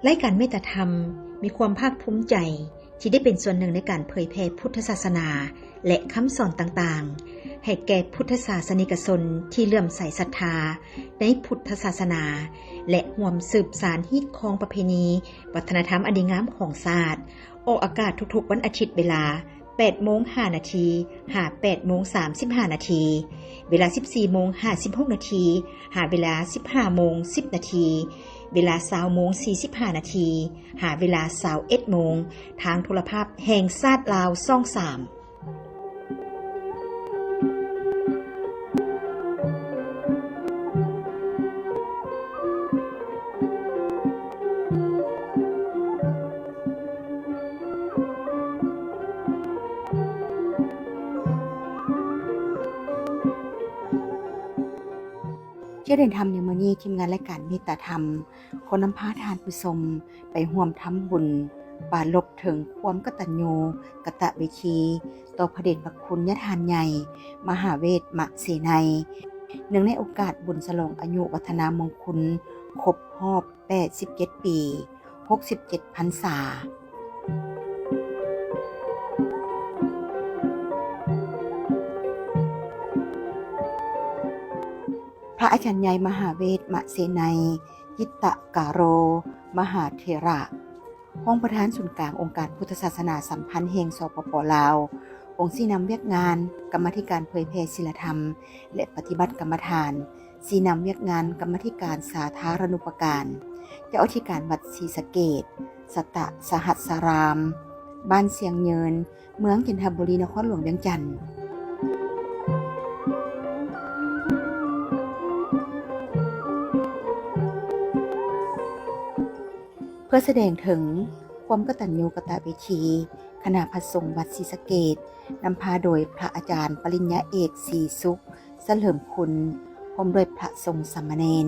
ລາຍການເມດຕາທຳ ມີຄວາມພາກພູມໃຈທີ່ໄດ້ເປັນສ່ວນໜຶ່ງໃນການເຜີຍແຜ່ພຸດທະສາສະໜາ ແລະ ຄຳສອນຕ່າງໆ ໃຫ້ແກ່ພຸດທະສາສະນິກະຊົນທີ່ເຫຼື້ອມໃສສັດທາໃນພຸດທະສາສະໜາ ແລະ ຮ່ວມສືບສານຮີດຄອງປະເພນີ ວັດທະນະທຳອັນດີງາມຂອງຊາດ. ອອກອາກາດທຸກໆວັນອາທິດເວລາ ແປດໂມງຫ້ານາທີ ຫາ ແປດໂມງສາມສິບຫ້ານາທີ, ເວລາ ສິບສີ່ໂມງຫ້າສິບຫົກນາທີ ຫາ ເວລາ ສິບຫ້າໂມງສິບນາທີ, ເວລາ ຊາວໂມງສີ່ສິບຫ້ານາທີ ຫາ ເວລາ ຊາວເອັດໂມງ ທາງໂທລະພາບແຫ່ງຊາດລາວ ຊ່ອງສາມ. ທີ່ໄດ້ທຳໃນມື້ນີ້ ທີມງານລາຍການເມດຕາທຳ ຂໍນຳພາທ່ານຜູ້ຊົມໄປຮ່ວມທຳບຸນປາລົບເຖິງຄວາມກະຕັນຍູກະຕະເວທີ ຕໍ່ພະເດດພະຄຸນຍາທ່ານໃຫຍ່ ມະຫາເວດມະເສໄນ ເນື່ອງໃນໂອກາດບຸນສະຫຼອງອາຍຸວັດທະນາມົງຄຸນຄົບຮອບແປດສິບເຈັດປີ ຫົກສິບເຈັດພັນສາ. ພະອາຈານໃຫຍ່ມະຫາເວດມະເສໄນ ຈິດຕະກາໂຣ ມະຫາເຖລະ ຮອງປະທານສູນກາງອົງການພຸດທະສາສະໜາສຳພັນແຫ່ງ ສປປ ລາວ, ອົງຊີ້ນຳວຽກງານ ກຳມາທິການເຜີຍແຜ່ສີລະທຳ ແລະ ປະຕິບັດກຳມະຖານ, ຊີ້ນຳວຽກງານກຳມາທິການສາທາລະນຸປະການ, ເຈົ້າອະທິການວັດສີສະເກດ, ສັດຕະສະຫັດສະຣາມ, ບ້ານຊຽງເຍີນ, ເມືອງຈັນທະບູລີ, ນະຄອນຫຼວງວຽງຈັນ. ເພື່ອສະແດງເຖິງຄວາມກະຕັນຍູກະຕະເວທີ, ຄະນະພະສົງວັດສີສະເກດ ນຳພາໂດຍພະອາຈານປະລິນຍາເອກ ສີສຸກ ສະເຫຼີມຄຸນ ພ້ອມດ້ວຍພະສົງສາມະເນນ,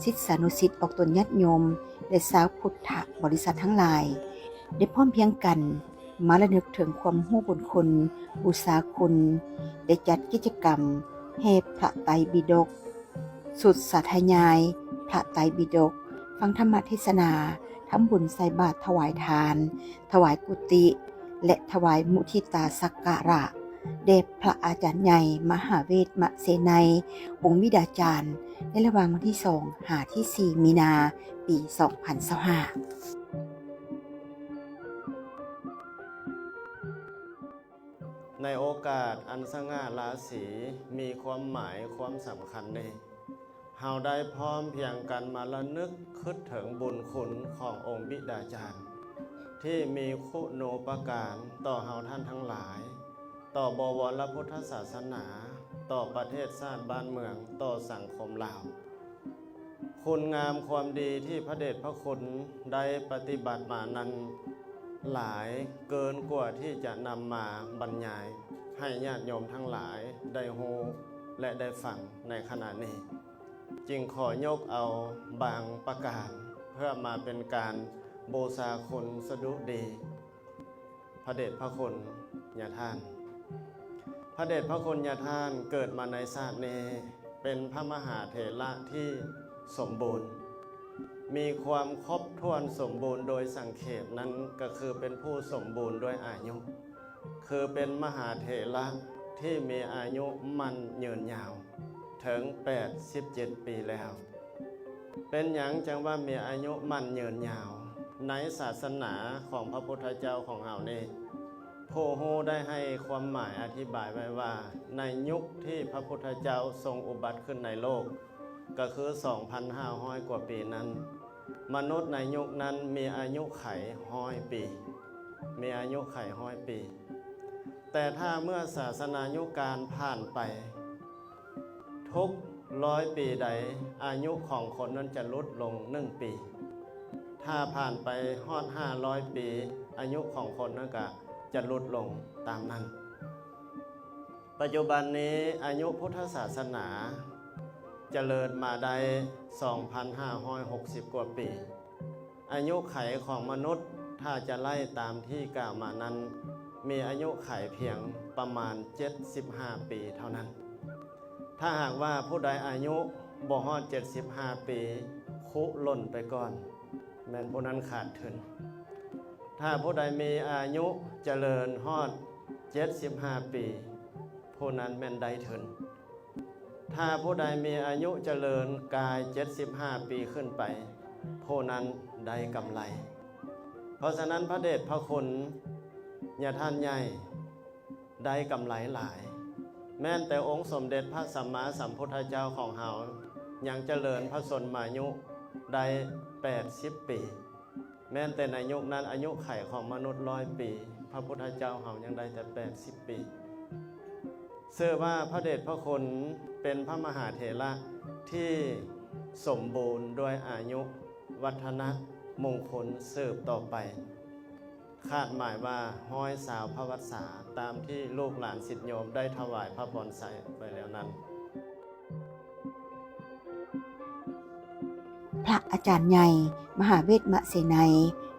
ສິດສານຸສິດອອກຕົນຍາດໂຍມ ແລະ ຊາວພຸດທະບໍລິສັດທັງຫຼາຍ ໄດ້ພ້ອມພຽງກັນມາລະນຶກເຖິງຄວາມຮູ້ບຸນຄຸນ, ບູຊາຄຸນ, ໄດ້ຈັດກິດຈະກຳແຫ່ພະໄຕປິດົກ, ຊຸດສາທະຍາຍພະໄຕປິດົກ, ຟັງທຳມະເທສະນາ, ທຳບຸນໃສ່ບາດຖວາຍທານ, ຖວາຍກຸຕິ ແລະ ຖວາຍມຸທິຕາສັກກາລະ ແດ່ພະອາຈານໃຫຍ່ມະຫາເວດມະເສໄນ ອົງບິດາຈານ ໃນລະຫວ່າງວັນທີສອງ ຫາ ທີສີ່ ມີນາ ປີສອງພັນຊາວຫ້າ. ໃນໂອກາດອັນສະຫງ່າລາສີ ມີຄວາມໝາຍຄວາມສຳຄັນນີ້ ເຮົາໄດ້ພ້ອມພຽງກັນມາລະນຶກຄຶດເຖິງບຸນຄຸນຂອງອົງບິດາຈານ ທີ່ມີຄຸນູປະການຕໍ່ເຮົາທ່ານທັງຫຼາຍ, ຕໍ່ບໍວອນລະພຸດທະສາສະໜາ, ຕໍ່ປະເທດຊາດບ້ານເມືອງ, ຕໍ່ສັງຄົມລາວ. ຄຸນງາມຄວາມດີທີ່ພະເດດພະຄຸນໄດ້ປະຕິບັດມານັ້ນ ຫຼາຍເກີນກວ່າທີ່ຈະນຳມາບັນຍາຍໃຫ້ຍາດໂຍມທັງຫຼາຍໄດ້ຮູ້ ແລະ ໄດ້ຟັງໃນຂະນະນີ້. ຈຶ່ງຂໍຍົກເອົາບາງປະການ ເພື່ອມາເປັນການບູຊາຄຸນສະດຸດີ ພະເດດພະຄຸນຍາທ່ານ. ພະເດດພະຄຸນຍາທ່ານເກີດມາໃນຊາດນີ້ ເປັນພະມະຫາເຖລະທີ່ສົມບູນ, ມີຄວາມຄົບຖ້ວນສົມບູນ, ໂດຍສັງເຂບນັ້ນກໍຄືເປັນຜູ້ສົມບູນດ້ວຍອາຍຸ, ຄືເປັນມະຫາເຖລະທີ່ມີອາຍຸໝັ້ນຍືນຍາວເຖິງແປດສິບເຈັດປີແລ້ວ. ເປັນຫຍັງຈັ່ງວ່າມີອາຍຸໝັ້ນຍືນຍາວ? ໃນສາສະໜາຂອງພະພຸດທະເຈົ້າຂອງເຮົານີ້ ຜູ້ຮູ້ໄດ້ໃຫ້ຄວາມໝາຍອະທິບາຍໄວ້ວ່າ ໃນຍຸກທີ່ພະພຸດທະເຈົ້າຊົງອຸບັດຂຶ້ນໃນໂລກ ກໍຄືສອງພັນຫ້າຮ້ອຍກວ່າປີນັ້ນ, ມະນຸດໃນຍຸກນັ້ນມີອາຍຸໄຂຮ້ອຍປີ, ມີອາຍຸໄຂຮ້ອຍປີ. ແຕ່ຖ້າເມື່ອສາສະນາຍຸການຜ່ານໄປ ທຸກຮ້ອຍປີໃດ ອາຍຸຂອງຄົນນັ້ນຈະຫຼຸດລົງໜຶ່ງປີ. ຖ້າຜ່ານໄປຮອດຫ້າຮ້ອຍປີ ອາຍຸຂອງຄົນນັ້ນກະຈະຫຼຸດລົງຕາມນັ້ນ. ປັດຈຸບັນນີ້ ອາຍຸພຸດທະສາສະໜາຈະເລີນມາໄດ້ສອງພັນຫ້າຮ້ອຍຫົກສິບກວ່າປີ. ອາຍຸໄຂຂອງມະນຸດ ຖ້າຈະໄລ່ຕາມທີ່ກ່າວມານັ້ນ ມີອາຍຸໄຂພຽງປະມານເຈັດສິບຫ້າປີເທົ່ານັ້ນ. ຖ້າຫາກວ່າຜູ້ໃດອາຍຸບໍ່ຮອດເຈັດສິບຫ້າປີ ຄຸຫຼົ່ນໄປກ່ອນ, ແມ່ນຜູ້ນັ້ນຂາດທຶນ. ຖ້າຜູ້ໃດມີອາຍຸຈະເລີນຮອດເຈັດສິບຫ້າປີ, ຜູ້ນັ້ນແມ່ນໄດ້ທຶນ. ຖ້າຜູ້ໃດມີອາຍຸຈະເລີນກາຍເຈັດສິບຫ້າປີຂຶ້ນໄປ, ຜູ້ນັ້ນໄດ້ກຳໄລ. ເພາະສະນັ້ນ ພະເດດພະຄຸນຍາທ່ານໃຫຍ່ ໄດ້ກຳໄລຫຼາຍ. ແມ່ນແຕ່ອົງສົມເດັດພະສຳມາສຳພຸດທະເຈົ້າຂອງເຮົາຍັງຈະເລີນພະຊົນມາຍຸໄດ້ແປດສິບປີ. ແມ່ນແຕ່ໃນຍຸກນັ້ນອາຍຸໄຂຂອງມະນຸດຮ້ອຍປີ, ພະພຸດທະເຈົ້າເຮົາຍັງໄດ້ແຕ່ແປດສິບປີ. ເຊື່ອວ່າພະເດດພະຄຸນເປັນພະມະຫາເຖລະທີ່ສົມບູນດ້ວຍອາຍຸ ວັດທະນະມຸງຄຸນສືບຕໍ່ໄປ. ຄາດໝາຍວ່າຮ້ອຍຊາວພະວັດສາ ຕາມທີ່ລູກຫຼານສິດໂຍມໄດ້ຖວາຍພະບອນໄຊໄປແລ້ວນັ້ນ. ພະອາຈານໃຫຍ່ ມະຫາເວດມະເສໄນ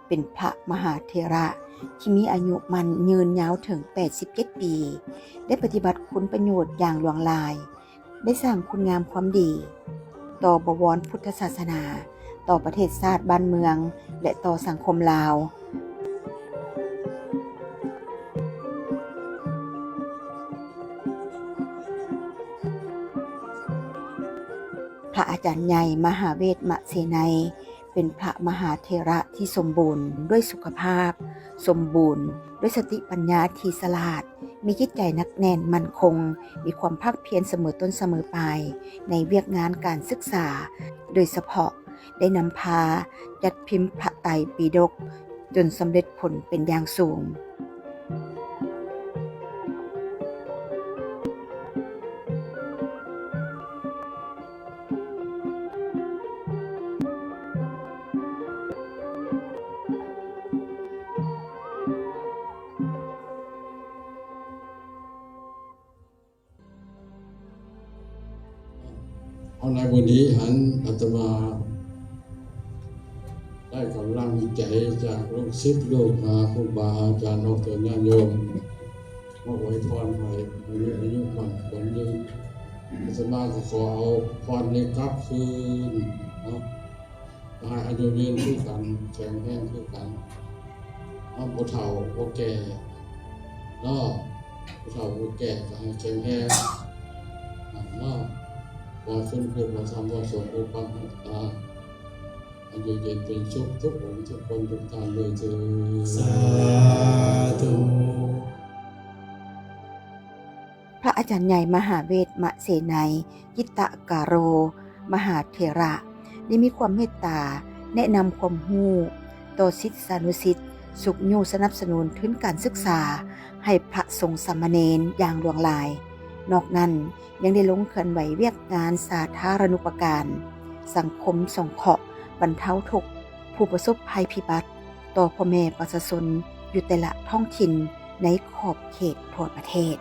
ເປັນພະມະຫາເຖລະທີ່ມີອາຍຸໝັ້ນຍືນຍາວເຖິງແປດສິບເຈັດປີ, ໄດ້ປະຕິບັດຄຸນປະໂຫຍດຢ່າງຫຼວງຫຼາຍ, ໄດ້ສ້າງຄຸນງາມຄວາມດີຕໍ່ບະວອນພຸດທະສາສະໜາ, ຕໍ່ປະເທດຊາດບ້ານເມືອງ ແລະ ຕໍ່ສັງຄົມລາວ. ພະອາຈານໃຫຍ່ ມະຫາເວດມະເສໄນ ເປັນພະມະຫາເຖລະທີ່ສົມບູນດ້ວຍສຸຂະພາບ, ສົມບູນດ້ວຍສະຕິປັນຍາທີ່ສະຫຼາດ, ມີຈິດໃຈໜັກແໜ້ນໝັ້ນຄົງ, ມີຄວາມພາກພຽນສະເໝີຕົ້ນສະເໝີປາຍໃນວຽກງານການສຶກສາ, ໂດຍສະເພາະໄດ້ນຳພາຈັດພິມພະໄຕປິດົກຈົນສຳເລັດຜົນເປັນຢ່າງສູງ. ເອົາໃນມື້ນີ້ຫັ້ນ ອາດຕະມາໄດ້ກຳລັງໃຈຈາກລູກສິດລູກຫາ ຄູບາອາຈານ ດອກເຕີ ຍາດໂຍມ ມາອວຍພອນໃຫ້ມີອາຍຸໝັ້ນຂວັນຍືນ. ອາດຕະມາກໍຂໍເອົາພອນນີ້ກັບຄືນເນາະ. ໃຫ້ອາຍຸຍືນຄືກັນ, ແຂງແຮງຄືກັນ. ເຮົາບໍ່ເຖົ້າບໍ່ແກ່ເນາະ, ຜູ້ເຖົ້າຜູ້ແກ່ກໍໃຫ້ແຂງແຮງເນາະ. ຂໍຄຸນຄູພະທຳພະສົງປົກປັກຮັກສາ, ອາຍຸຍືນເປັນສຸກທຸກອົງທຸກຄົນທຸກທ່ານເລີຍເທີ້ນ. ສາທຸ. ພະອາຈານໃຫຍ່ ມະຫາເວດມະເສໄນ ຈິດຕະກາໂຣ ມະຫາເຖລະ ໄດ້ມີຄວາມເມດຕາ ແນະນຳຄວາມຮູ້ຕໍ່ສິດສານຸສິດ, ຊຸກຍູ້ສະໜັບສະໜູນທຶນການສຶກສາໃຫ້ພະສົງສາມະເນນຢ່າງຫຼວງຫຼາຍ. ນອກນັ້ນ ຍັງໄດ້ລົງເຄື່ອນໄຫວວຽກງານສາທາລະນຸປະການ, ສັງຄົມສົງເຄາະ, ບັນເທົາທຸກຜູ້ປະສົບໄພພິບັດຕໍ່ພໍ່ແມ່ປະຊາຊົນຢູ່ແຕ່ລະທ້ອງຖິ່ນໃນຂອບເຂດທົ່ວປະເທດ.